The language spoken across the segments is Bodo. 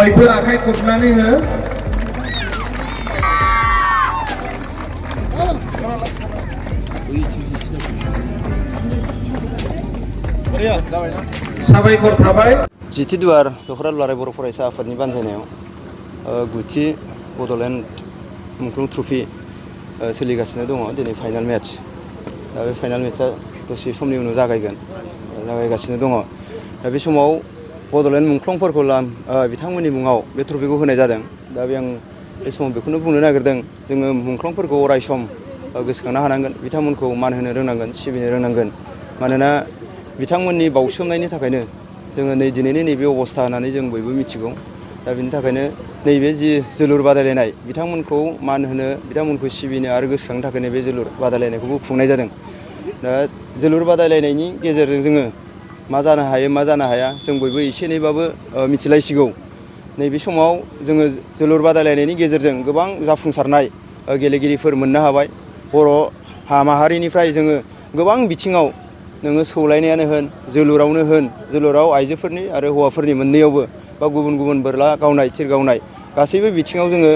बयबो आखाइ खबनानै हो साबायखर थाबाय जिथि दुवार दख'रा दुलाराय बर' फरायसा आफादनि बानजायनायाव गुथि बड'लेण्ड मुंख्लं ट्रफि सोलिगासिनो दङ दिनै फाइनाल मेट्च दा बे फाइनाल मेट्चआ दसे समनि उनाव जागायगासिनो दङ दा बे समाव बड'लेण्ड मुंख्लंफोरखौ बिथांमोननि मुङाव बे ट्रफिखौ होनाय जादों दा आं बे समाव बेखौनो बुंनो नागिरदों जोङो मुंख्लंफोरखौ अराय सम गोसोखांनो हानांगोन बिथांमोनखौ मान होनो रोंनांगोन सिबिनो रोंनांगोन मानोना बिथांमोननि बाउसोमनायनि थाखायनो जोङो दिनैनि नैबे अबस्था होननानै जों बयबो मिथिगौ दा बिनि थाखायनो नैबे जि जोलुर बादायलायनाय बिथांमोनखौ मान होनो बिथांमोनखौ सिबिनो आरो गोसोखांनो थाखायनो बे जोलुर बादायलायनायखौबो खुंनाय जादों दा जोलुर बादायलायनायनि गेजेरजों जोङो मा जानो हायो मा जानो हाया जों बयबो एसे एनैबाबो मिथिलायसिगौ नैबे समाव जोङो जोलुर बादायलायनायनि गेजेरजों गोबां जाफुंसारनाय गेलेगिरिफोर मोननो हाबाय बर' माहारिनिफ्राय जोङो गोबां बिथिङाव नोङो सौलायनायानो होन जोलुराव आइजोफोरनि आरो हौवाफोरनि मोननैयावबो बा गुबुन गुबुन बोरला गावनाय थिर गावनाय गासैबो बिथिङाव जोङो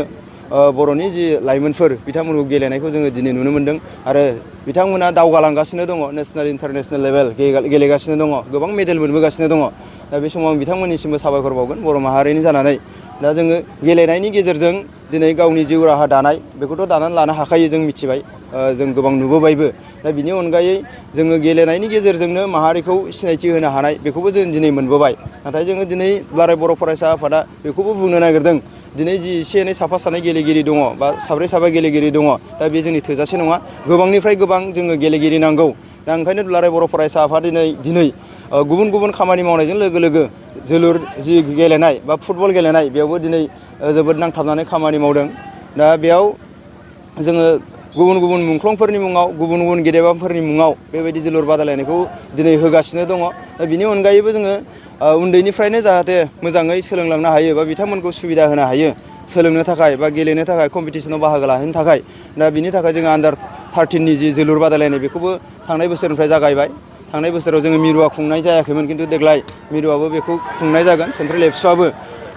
बर'नि जि लाइमोनफोर बिथांमोनखौ गेलेनायखौ जोङो दिनै नुनो मोन्दों आरो बिथांमोना दावगालांगासिनो दङ नेसनेल इन्टारनेसनेल लेभेल गेलेगासिनो दङ गोबां मेडेल मोनबोगासिनो दङ दा बे समाव आं बिथांमोननिसिमबो साबायखर बावगोन बर' माहारिनि जानानै दा जोङो गेलेनायनि गेजेरजों दिनै गावनि जिउ राहा दानाय बेखौथ' दानानै लानो हाखायो जों मिथिबाय जों गोबां नुबोबायबो दा बिनि अनगायै जोङो गेलेनायनि गेजेरजोंनो माहारिखौ सिनायथि होनो हानाय बेखौबो जों दिनै मोनबोबाय नाथाय जोङो दिनै दुलाराय बर' फरायसा आफादा बेखौबो बुंनो नागिरदों दिनै जि एसे एनै साफा सानै गेलेगिरि दङ बा साब्रै साबा गेलेगिरि दङ दा बे जोंनि थोजासे नङा गोबांनिफ्राय गोबां जोङो गेलेगिरि नांगौ दा ओंखायनो दुलाराय बर' फरायसा आफादा दिनै गुबुन गुबुन खामानि मावनायजों लोगो जोलुर जि गेलेनाय बा फुटबल गेलेनाय बेयावबो दिनै जोबोद नांथाबनानै खामानि मावदों दा बेयाव जोङो गुबुन गुबुन मुंख्लंफोरनि मुङाव गुबुन गुबुन गेदेमाफोरनि मुङाव बेबायदि जोलुर बादायलायनायखौ दिनै होगासिनो दङ दा बिनि अनगायैबो जोङो उन्दैनिफ्रायनो जाहाथे मोजाङै सोलोंलांनो हायो बा बिथांमोनखौ सुबिदा होनो हायो सोलोंनो थाखाय बा गेलेनो थाखाय कम्पिटिसनाव बाहागो लाहैनो थाखाय दा बिनि थाखाय जोङो आन्दार 13नि जि जोलुर बादायलायनाय बेखौबो थांनाय बोसोरनिफ्राय जागायबाय थांनाय बोसोराव जोङो मिरुआ खुंनाय जायाखैमोन खिन्थु देग्लाय मिरुआबो बेखौ खुंनाय जागोन सेन्ट्रेल एबसुआबो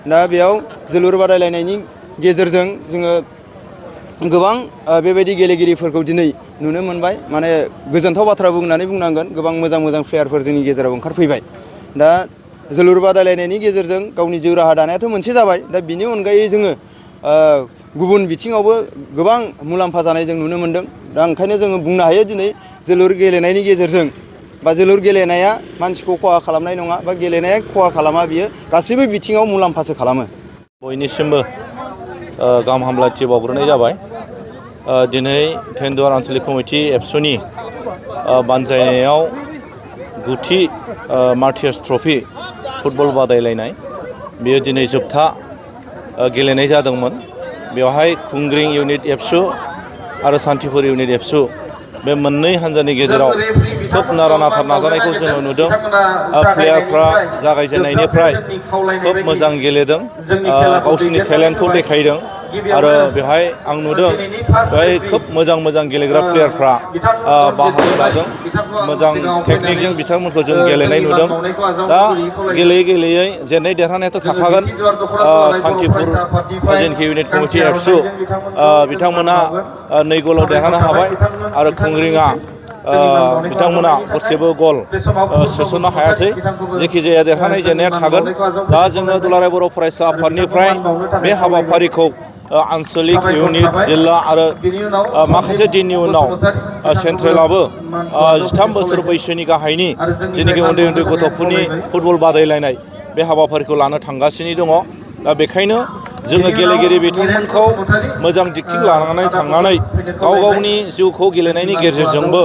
दा बेयाव जोलुर बादायलायनायनि गेजेरजों जोङो गोबां बेबायदि गेलेगिरिफोरखौ दिनै नुनो मोनबाय माने गोजोनथाव बाथ्रा बुंनानै बुंनांगोन गोबां मोजां मोजां प्लेयारफोर जोंनि गेजेराव ओंखारफैबाय दा जोलुर बादायलायनायनि गेजेरजों गावनि जिउ राहा दानायाथ' मोनसे जाबाय दा बिनि अनगायै जोङो गुबुन बिथिङावबो गोबां मुलाम्फा जानाय जों नुनो मोन्दों दा ओंखायनो जोङो बुंनो हायो दिनै जोलुर गेलेनायनि गेजेरजों बा जोलुर गेलेनाया मानसिखौ खहा खालामनाय नङा बा गेलेनाया खहा खालामा बियो गासैबो बिथिङाव मुलाम्फासो खालामो बयनिसिमबो गाहाम हामलायथि बावग्रोनाय जाबाय दिनै टेन्डुवार आन्चलिक कमिटि एबसुनि बानजायनायाव गुथि मार्टियार्स ट्रफि फुटबल बादायलायनाय बेयो दिनै जोबथा गेलेनाय जादोंमोन बेवहाय खुंग्रिं इउनिट एबसु आरो सान्थिफुर इउनिट एबसु बे मोननै हान्जानि गेजेराव खोब नारा नाथा नाजानायखौ जोङो नुदों प्लेयारफ्रा जागायजेननायनिफ्राय खोब मोजां गेलेदों गावसिनि टेलेन्टखौ देखायदों आरो बेवहाय आं नुदों बेवहाय खोब मोजां गेलेग्रा प्लेयारफ्रा बाहागो लादों मोजां टेकनिकजों बिथांमोनखौ जों गेलेनाय नुदों दा गेलेयै जेननाय देरहानायाथ' थाखागोन सान्थिफुर जेनोखि इउनिट कमिटि एबसु बिथांमोना 2 गलाव देरहानो हाबाय आरो खुंग्रिङा बिथांमोना गरसेबो गल सोसननो हायासै जेखिजाया देरहानाय जेननाया थागोन दा जोङो दुलाराय बर' फरायसा आफादनिफ्राय बे हाबाफारिखौ आन्चलिक इउनिट जिल्ला आरो माखासे दिननि उनाव सेन्ट्रेलाबो 13 बोसोर बैसोनि गाहायनि जेनाखि उन्दै गथ'फोरनि फुटबल बादायलायनाय बे हाबाफारिखौ लानो थांगासिनो दङ दा बेखायनो जोङो गेलेगिरि बिथांमोनखौ मोजां दिगथिं लानानै थांनानै गावनि जिउखौ गेलेनायनि गेजेरजोंबो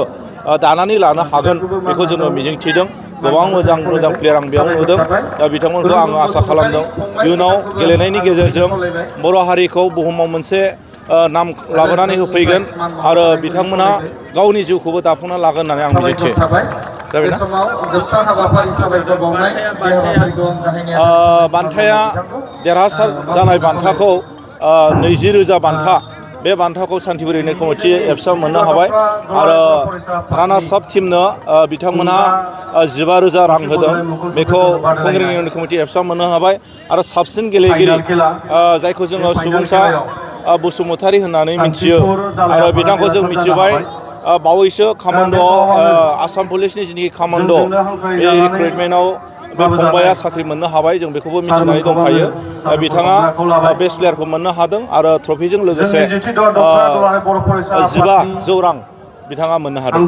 दानानै लानो हागोन बेखौ जोङो मिजिंथिदों गोबां मोजां प्लेयार आं बेयाव नुदों दा बिथांमोनखौ आङो आसा खालामदों इयुनाव गेलेनायनि गेजेरजों बर' हारिखौ बुहुमाव मोनसे नाम लाबोनानै होफैगोन आरो बिथांमोना गावनि जिउखौबो दाफुंना लागोन होननानै आं मिजिंथियो बान्थाया देरहासार जानाय बान्थाखौ 20,000 बान्था बे बान्थाखौ सान्तिपुर इउनियन कमिटि एबसुआ मोननो हाबाय आरो रानार्स आप टिमनो बिथांमोनहा 15,000 रां होदों बेखौ कंग्रेस इउनियन कमिटि एबसुआ मोननो हाबाय आरो साबसिन गेलेगिरि जायखौ जोङो सुबुंसा बसुमतारी होननानै मिथियो आरो बिथांखौ जों मिथिबाय बावैसो कामान्ड'आव आसाम पुलिसनि जिनिखि कामान्ड' बे रिक्रुइटमेन्टआव बे फंबाया साख्रि मोननो हाबाय जों बेखौबो मिथिनानै दंखायो बिथाङा बेस्ट प्लेयारखौ मोननो हादों आरो ट्रफिजों लोगोसे 15,000 रां बिथाङा मोननो हादों।